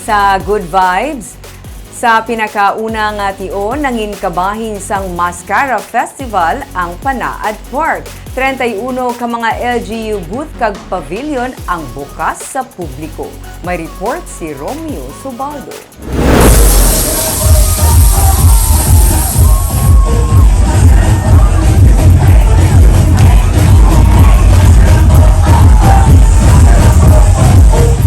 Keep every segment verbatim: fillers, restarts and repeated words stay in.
Sa Good Vibes, sa pinakauna nga tion nangin kabahin sang Mascara Festival ang Panaad Park. Treinta y uno ka mga L G U booth kag pavilion ang bukas sa publiko. May report si Romeo Subaldo.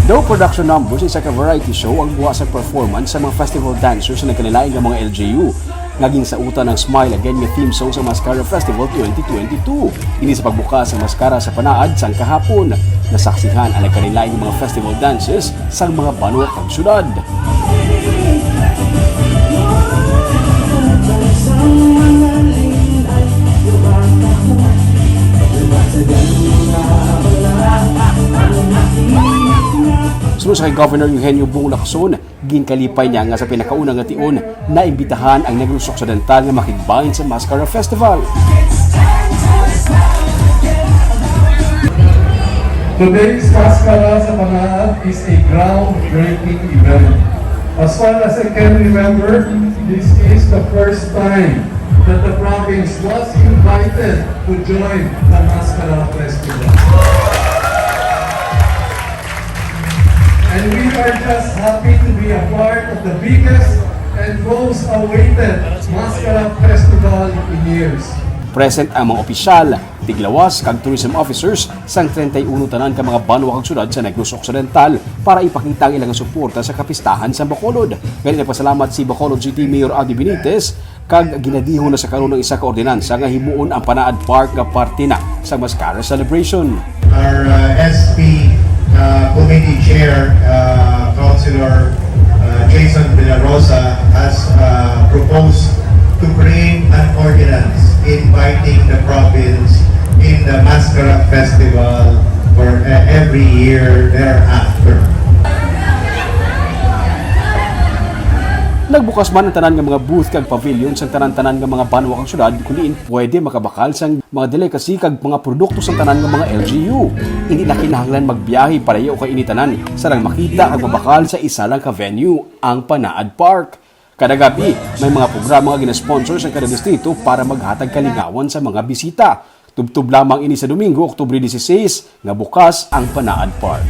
Daw Production Numbers, isa ka variety show, ang buha sa performance sa mga festival dancers sa nagkalain-lain nga mga L G U, nga ginsautan ang Smile Again nga theme song sa Mascara Festival twenty twenty-two. Ini sa pagbukas sa Mascara sa Panaad sang kahapon, nasaksihan ang nagkalain-lain nga mga festival dances sang mga banwa kag syudad. Suno sa kay Governor Eugenio Bong Lacson, ginkalipay niya nga sa pinakauna nga tion, naimbitahan ang Negros Occidental nga makigbahin sa Mascara Festival. Today's Mascara sa Panaad is a groundbreaking event. As far as I can remember, this is the first time that the province was invited to join the Mascara Festival. And we are just happy to be a part of the biggest and most awaited Mascara Festival in years. Present ang mga opisyal, tiglawas, kag tourism officers sang treinta y uno tanan ka mga banwa kag syudad sa Negros Occidental para ipakita ang ilang suporta sa kapistahan sa Bacolod. Gani, nagpasalamat si Bacolod City Mayor Abby Benitez kag ginadihon na sa karon ang isa ka ordinansa nga himuon ang Panaad Park nga parte na sa Mascara Celebration. Our uh, S P uh, Committee Chair, uh, Councilor uh, Jason Villarosa, has uh, proposed to bring an ordinance inviting the province in the Mascara Festival for uh, every year thereafter. Nagbukas man ang tanan nga mga booth kag pavilion sang tanan-tanan nga mga banwa kag syudad, kun diin pwede makabakal sang mga delicacy kag mga produkto sang tanan nga mga L G U. Indi na kinahanglan magbiyahe para iyo kay ini tanan sa lang makita kag mabakal sa isa lang ka venue, ang Panaad Park. Kada gab-i, may mga programa nga ginasponsor sa kada distrito para maghatag kalingawan sa mga bisita. Tubtob lamang ini sa Domingo, Oktubre dieciséis, nga bukas ang Panaad Park.